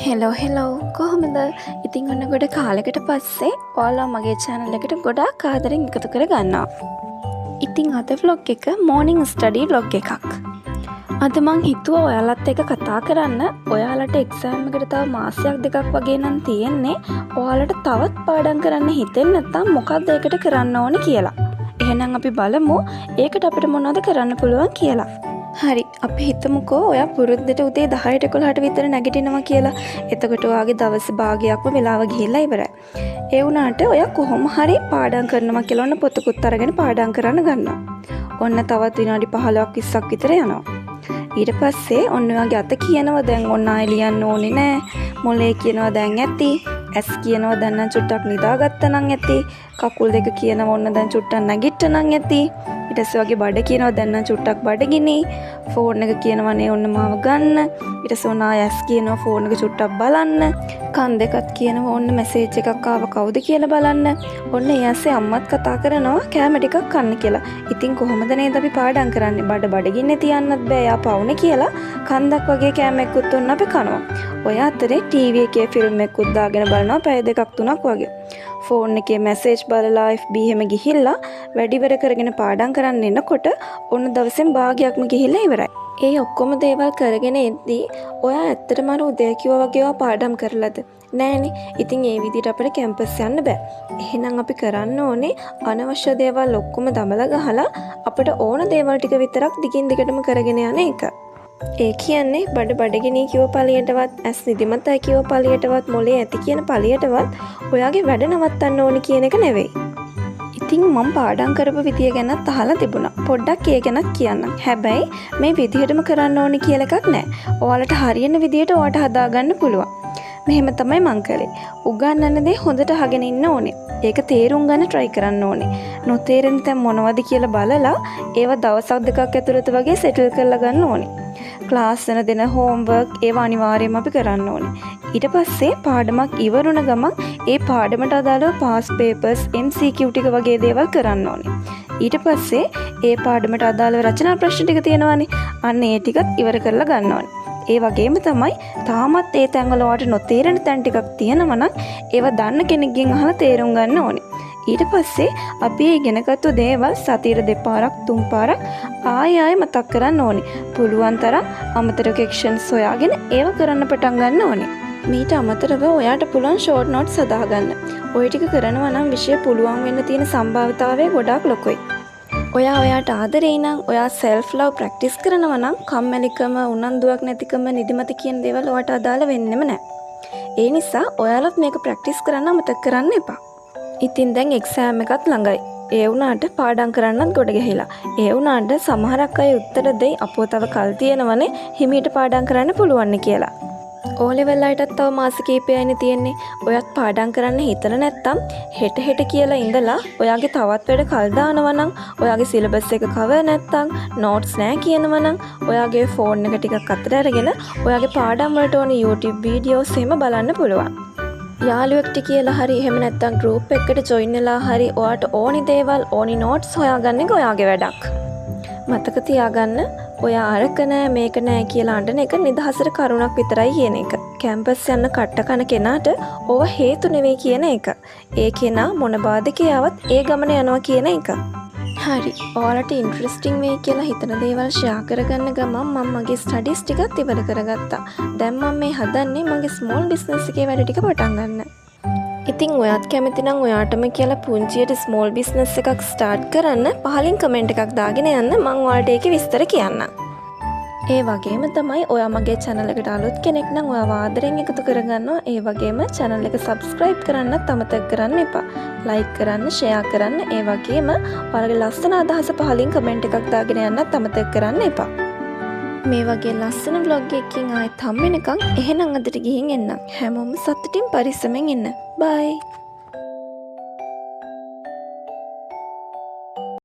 Hello hello කොහොමද? ඉතින් ඔන්න ගොඩ කාලෙකට පස්සේ ඔයාලා මගේ channel එකට ගොඩාක් ආදරෙන් එකතු කර ගන්නවා. ඉතින් අද vlog එක morning study vlog එකක්. අද මං හිතුවා ඔයාලත් එක්ක කතා කරන්න. ඔයාලට එක්සෑම් එකට තව මාසයක් දෙකක් වගේ නම් තියෙන්නේ. ඔයාලට තවත් පාඩම් කරන්න හිතෙන්නේ නැත්නම් මොකද්ද ඒකට කරන්න ඕනේ කියලා. එහෙනම් අපි බලමු ඒකට අපිට මොනවද කරන්න පුළුවන් කියලා. හරි, අපි හිතමුකෝ ඔයා පුරුද්දට උදේ 10ට 11ට විතර නැගිටිනවා කියලා. එතකොට ඔයාගේ දවස් භාගයක්ම වෙලාව ගිහිල්ලා ඉවරයි. ඒ වුණාට ඔයා කොහොම හරි පාඩම් කරනවා කියලා ඔන්න පොතකුත් අරගෙන පාඩම් කරන්න ගන්නවා. ඔන්න තවත් විනාඩි 15ක් 20ක් විතර යනවා. ඊට පස්සේ ඔන්න ඔයාගේ අත කියනවා දැන් ඔන්න ආයෙ ලියන්න ඕනේ නෑ. මොලේ කියනවා දැන් ඇති. ඇස් කියනවා දැන් නම් චුට්ටක් නිදාගත්තා නම් ඇති. කකුල් දෙක කියනවා ඔන්න දැන් චුට්ටක් නැගිට්ටා නම් ඇති. ඊට පස්සේ වගේ බඩ කියනවා දැන් නම් චුට්ටක් බඩගිනි. ෆෝන් එක කියනවා නේ ඔන්න මාව ගන්න. ඊට පස්සේ ඔන්න ආයෙ ඇස් කියනවා ෆෝන් එක චුට්ටක් බලන්න. කන් දෙකත් කියනවා ඔන්න මැසේජ් එකක් ආව කවුද කියලා බලන්න. ඔන්න ඒ ඇස්සේ අම්මත් කතා කරනවා කෑම ටිකක් කන්න කියලා. ඉතින් කොහොමද නේද අපි පාඩම් කරන්නේ? බඩ බඩගින්නේ තියන්නත් බෑ යා පවුනේ කියලා කන්දක් වගේ කෑම එක්කුත් ඔන්න අපි කනවා. ඔය අතරේ ටීවී එකේ ෆිල්ම් එකකුත් දාගෙන බලනවා පැය දෙකක් තුනක් වගේ. ෆෝන් එකේ මැසේජ් බලලා FB එහෙම ගිහිල්ලා වැඩිවර කරගෙන පාඩම් කරන්න එනකොට ඔන්න දවසෙන් භාගයක්ම ගිහිල්ලා ඉවරයි. ඒ ඔක්කොම දේවල් කරගෙන එද්දී ඔයා ඇත්තටම අර උදේ කිව්වා වගේ ඔයා පාඩම් කරලාද? නෑනේ. ඉතින් ඒ විදිහට අපිට කැම්පස් යන්න බෑ. එහෙනම් අපි කරන්න ඕනේ අනවශ්‍ය දේවල් ඔක්කොම දමලා ගහලා අපිට ඕන දේවල් ටික විතරක් දිගින් දිගටම කරගෙන යන එක. ඒ කියන්නේ බඩ බඩගිනි කිව්ව පළියටවත්, ඇස් නිදිමතයි කිව්ව පළියටවත්, මොලේ ඇති කියන පළියටවත් ඔයාගේ වැඩ නවත්තන්න ඕනි කියන එක නෙවෙයි. ඉතින් මං පාඩම් කරපු විදිය ගැනත් අහලා තිබුණා. පොඩ්ඩක් ඒ ගැනත් කියන්නම්. හැබැයි මේ විදිහටම කරන්න ඕනි කියලා එකක් නෑ. ඔයාලට හරියන විදිහට ඔයාට හදාගන්න පුළුවන්. මෙහෙම තමයි මං කළේ. උගන්වන දේ හොඳට අහගෙන ඉන්න ඕනේ. ඒක තේරුම් ගන්න try කරන්න ඕනේ. නොතේරෙන තැන් මොනවද කියලා බලලා ඒවා දවසක් දෙකක් ඇතුළත වගේ සෙටල් කරලා ගන්න ඕනේ. ක්ලාස් වල දෙන හෝම්වර්ක් ඒවා අනිවාර්යයෙන්ම අපි කරන්න ඕනේ. ඊට පස්සේ පාඩමක් ඉවරුණ ගමන් ඒ පාඩමට අදාළව පාස් පේපර්ස්, MCQ ටික වගේ දේවල් කරන්න ඕනේ. ඊට පස්සේ ඒ පාඩමට අදාළව රචනා ප්‍රශ්න ටික තියෙනවානේ. අන්න ඒ ටිකත් ඉවර කරලා ගන්න ඕනේ. ඒ වගේම තමයි තාමත් ඒ තැන්වල ඔයාට නොතේරෙන තැන් ටිකක් තියෙනවා නම් ඒවා දන්න කෙනෙක්ගෙන් අහලා තේරුම් ගන්න ඕනේ. ඊට පස්සේ අපි ඉගෙනගත්තු දේවල් සතියට දෙපාරක් තුන් පාරක් ආයෙ ආයෙ මතක් කරන්න ඕනේ. පුළුවන් තරම් අමතර ක්වෙස්චන්ස් හොයාගෙන ඒව කරන්න පටන් ගන්න ඕනේ. මීට අමතරව ඔයාට පුළුවන් ෂෝට් නෝට්ස් හදාගන්න. ඔය ටික කරනවා නම් විෂය පුළුවන් වෙන්න තියෙන සම්භාවිතාවය ගොඩාක් ලොකුයි. ඔයා ඔයාට ආදරෙයි නම්, ඔයා සෙල්ෆ් ලව් ප්‍රැක්ටිස් කරනවා නම් කම්මැලිකම, උනන්දුවක් නැතිකම, නිදිමත කියන දේවල් ඔයාට අදාළ වෙන්නෙම නෑ. ඒ නිසා ඔයාලත් මේක ප්‍රැක්ටිස් කරන්න අමතක කරන්න එපා. ඉතින් දැන් එක්සෑම් එකත් ළඟයි. ඒ වුණාට පාඩම් කරන්නත් ගොඩ ගැහිලා. ඒ වුණාට සමහරක් අය උත්තර දෙයි අපෝ තව කල් තියෙනවනේ හිමීට පාඩම් කරන්න පුළුවන් කියලා. ඕ ලෙවල් අයටත් තව මාස කිහිපයයිනේ තියෙන්නේ. ඔයත් පාඩම් කරන්න හිතලා නැත්තම් හෙට හෙට කියලා ඉඳලා ඔයාගේ තවත් වැඩ කල් දානවා නම්, ඔයාගේ සිලබස් එක කවර් නැත්තම්, නෝට්ස් නෑ කියනවා නම්, ඔයාගේ ෆෝන් එක ටිකක් අතට අරගෙන ඔයාගේ පාඩම් වලට ඕන YouTube videos එහෙම බලන්න පුළුවන්. යාළුවෙක්ට කියලා හරි එහෙම නැත්තම් ගෲප් එකකට ජොයින් වෙලා හරි ඔයාට ඕනි දේවල් ඕනි නෝට්ස් හොයාගන්න එක ඔයාගේ වැඩක්. මතක තියාගන්න ඔයා අරක නෑ මේක නෑ කියලා අඬන එක නිදහසට කරුණක් විතරයි කියන එක. කැම්පස් යන්න කට්ට කන කෙනාට ඕව හේතු නෙවෙයි කියන එක. ඒ කෙනා මොන බාධකේ ආවත් ඒ ගමන යනවා කියන එක. හරි, ඔයාලට ඉන්ට්‍රෙස්ටිං වෙයි කියලා හිතන දේවල් ෂෙයා කරගන්න ගමන් මම මගේ ස්ටඩීස් ටිකත් ඉවර කරගත්තා. දැන් මම මේ හදන්නේ මගේ ස්මෝල් බිස්නස් එකේ වැඩ ටික පටන් ගන්න. ඉතින් ඔයාත් කැමති නම් ඔයාටම කියලා පුංචියට ස්මෝල් බිස්නස් එකක් ස්ටාර්ට් කරන්න පහලින් කමෙන්ට් එකක් දාගෙන යන්න මං ඔයාලට ඒකේ විස්තර කියන්නම්. ඒ වගේම තමයි ඔයා මගේ channel එකට අලුත් කෙනෙක් නම් ඔයාව ආදරෙන් එකතු කරගන්නවා. ඒ වගේම channel එක subscribe කරන්නත් අමතක කරන්න එපා. like කරන්න, share කරන්න, ඒ වගේම ඔයාලගේ ලස්සන අදහස පහලින් කමෙන්ට් එකක් දාගෙන යන්නත් අමතක කරන්න එපා. මේ වගේ ලස්සන vlog එකකින් ආයෙත් හම්බ වෙනකන් එහෙනම් අදට ගිහින් එන්නම්. හැමෝම සතුටින් පරිස්සමෙන් ඉන්න. බයි.